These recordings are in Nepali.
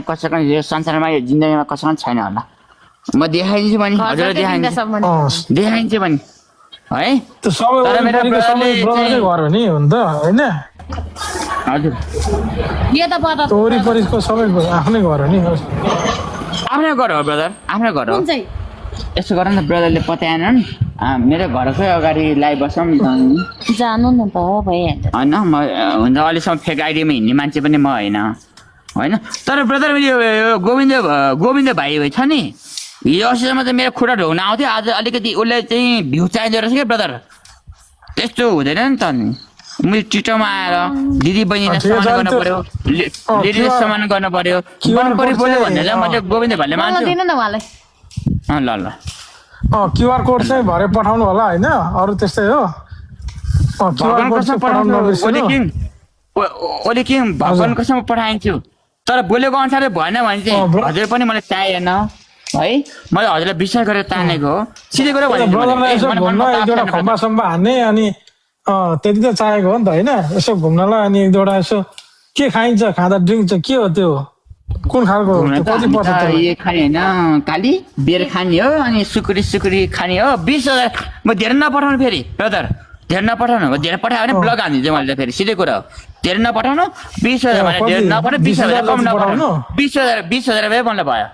चाहिँ कसैको यो संसारमा यो जिन्दगीमा कसैको छैन होला म देखाइदिन्छु भने हजुरलाई देखाइदिन्छु भने है त्यो सबै तर मेरो ब्रदरले घर हो नि हो नि त होइन हजुर यो त पता वरिपरिको सबै आफ्नै घर हो नि आफ्नै घर हो ब्रदर आफ्नै घर हो कुन चाहिँ यसो गर न ब्रदरले पत्याएनन् मेरो घरकै अगाडि लाई बसौँ जानु न त भइहाल्छ होइन म हुन्छ अहिलेसम्म फेक आइडीमा हिँड्ने मान्छे पनि म होइन तर ब्रदर यो गोविन्द भाइ छ नि हिजो अस्तिसम्म चाहिँ मेरो खुट्टा ढोग्न आउँथ्यो आज अलिकति उसले चाहिँ भ्यू चाहिँदो रहेछ क्या ब्रदर त्यस्तो हुँदैन नि त नि मैले टिटोमा आएर दिदी बहिनीलाई सम्मान गर्नु पर्यो लेडिज सम्मान गर्नु पर्यो मनपरी बोल्यो भने चाहिँ मैले गोविन्द भाइले मान्छु दिनु न उहाँलाई ल ल क्युआर कोड चाहिँ भरे पठाउनु होला होइन अरू त्यस्तै हो भगवान कसम पठाउनु ओली किङ भगवान कसम पठाइन्छु तर बोलेको अनुसारले भएन भने चाहिँ हजुर पनि मलाई चाहिएन है मैले हजुरलाई विश्वास गरेर तानेको हो सिधै गरेर भने खम्बा सम्बा हान्ने अनि त्यति त चाहिएको हो नि त होइन यसो घुम्नलाई अनि एक दुईवटा यसो के खाइन्छ खाँदा ड्रिङ्क चाहिँ के हो त्यो कुन खालको कति पर्छ ये खाने होइन काली बियर खाने हो अनि सुकुरी खाने हो 20,000 म धेरै नपठाउनु फेरि ब्रदर धेरै नपठाउनु धेरै पठायो भने ब्लग हानिदिन्छु मैले फेरि सिधै कुरा हो धेरै नपठाउनु 20,000 भने धेरै नपठाउनु 20,000 कम नपठाउनु 20,000 भए मलाई भयो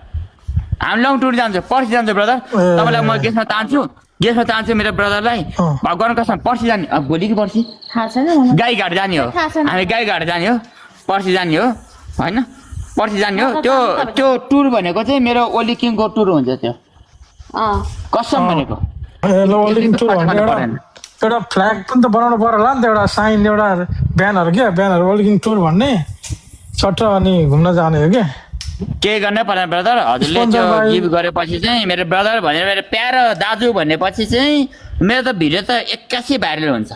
हामी लङ टुर जान्छौँ पर्सि जान्छौँ ब्रदर तपाईँलाई म गेस्टमा तान्छु मेरो ब्रदरलाई भगवान कसम पर्सि जाने भोलि कि पर्सि गाईघाट जाने हो हामी गाईघाट जाने हो पर्सि जाने हो होइन पर्सि जाने हो त्यो टुर भनेको चाहिँ मेरो ओली किङको टुर हुन्छ त्यो कसम भनेको एउटा फ्ल्याग पनि त बनाउनु पर्यो होला नि त एउटा साइन एउटा ब्यानर ओली किङ टुर भन्ने चट्ट अनि घुम्न जाने हो क्या केही गर्नै परेन ब्रदर हजुरले त्यो गिफ्ट गरेपछि चाहिँ मेरो ब्रदर भनेर मेरो प्यारो दाजु भनेपछि चाहिँ मेरो त भिडियो त 81 भाइरल हुन्छ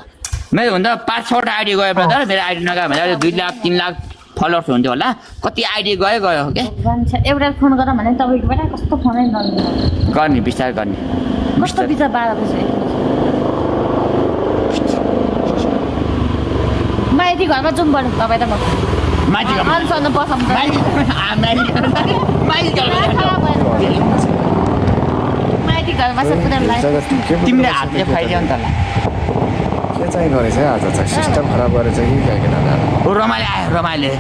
मेरो हुन त 5-6वटा आइडी गयो ब्रदर मेरो आइडी नगयो भने 2 लाख 3 लाख फलोवर्स हुन्थ्यो होला कति आइडी गयो के एउटा फोन गर भने तपाईँको बेटा कस्तो फोनै गर्ने बिस्तारै गर्ने कस्तो बिचा 12 बजे माइती घरमा जाउँ बरु तपाईँ त म माइती घरमा तिमीले हातले खाइदियो नि त के चाहिँ गरेछ आज चाहिँ सिस्टम खराब गरेछ कि के रमाइले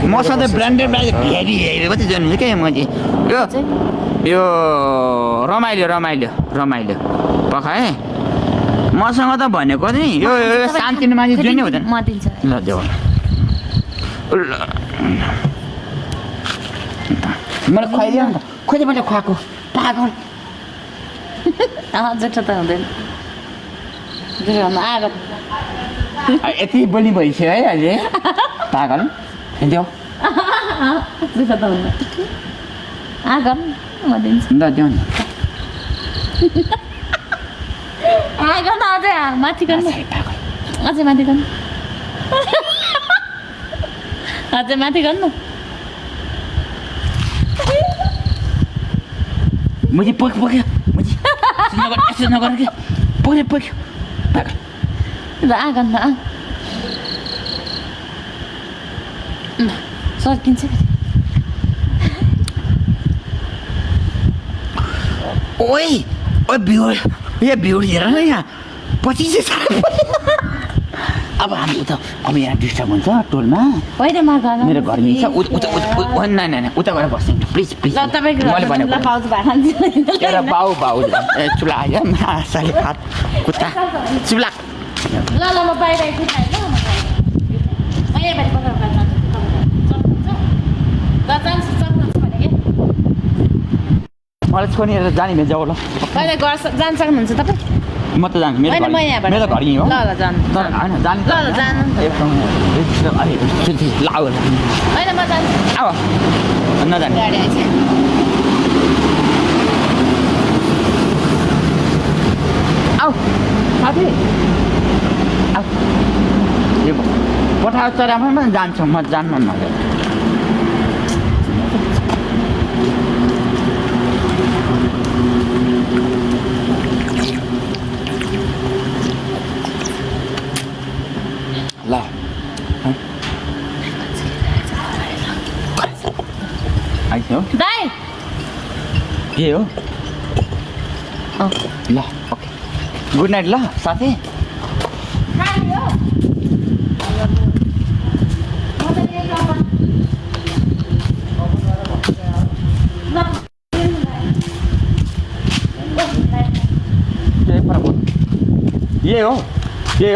मसँग त ब्रान्डेड हेरेको चाहिँ जान्छु क्या मैले यो रमाइलो पखाएँ मसँग त भनेको नि यो शान्ति मान्छे जुन हुँदैन म दिन्छु ल देऊ मलाई खुवाइदियो नि त खोइ मैले खुवाएको पागल जुठो त हुँदैन आगो यति बोली भइसक्यो है अहिले पागल देऊ जुठो त हुँदैन आगो म दिन्छु ल देऊ न आगो न अझै माथि गर्नु अझै माथि गर्नु अझै माथि गर्नु मुझे पोख्यो मुझे यसो नगर के पोख्यो ल आगन न सर्किन्छ ओइ भ्यू हेर न यहाँ पछि चाहिँ अब हामी अब यहाँ डिस्टर्ब हुन्छ टोलमा होइन म मेरो घर यहीँ छ नाइ उता गएर बस्नु प्लिज मैले भनेको एउटा बाउ ए चुला आयो मासाले भात कुत्ता चुला ल म बाहिर मलाई छोडेर जाने भने जाऊ ल होइन घर जान सक्नुहुन्छ तपाईँ म त जान्छु मेरो घर यहीँ हो ल जानु तर होइन जानु होइन म जान्छु अब नजाने गाडी आइछ आऊ साथी आऊ यो पठाएको चरामा पनि जान्छु म जान्नु नगएर ल आइसक्यो दाइ के हो ल ओके गुड नाइट ल साथी के फरक पर्छ? ये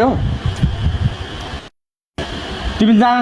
हो तिमी जान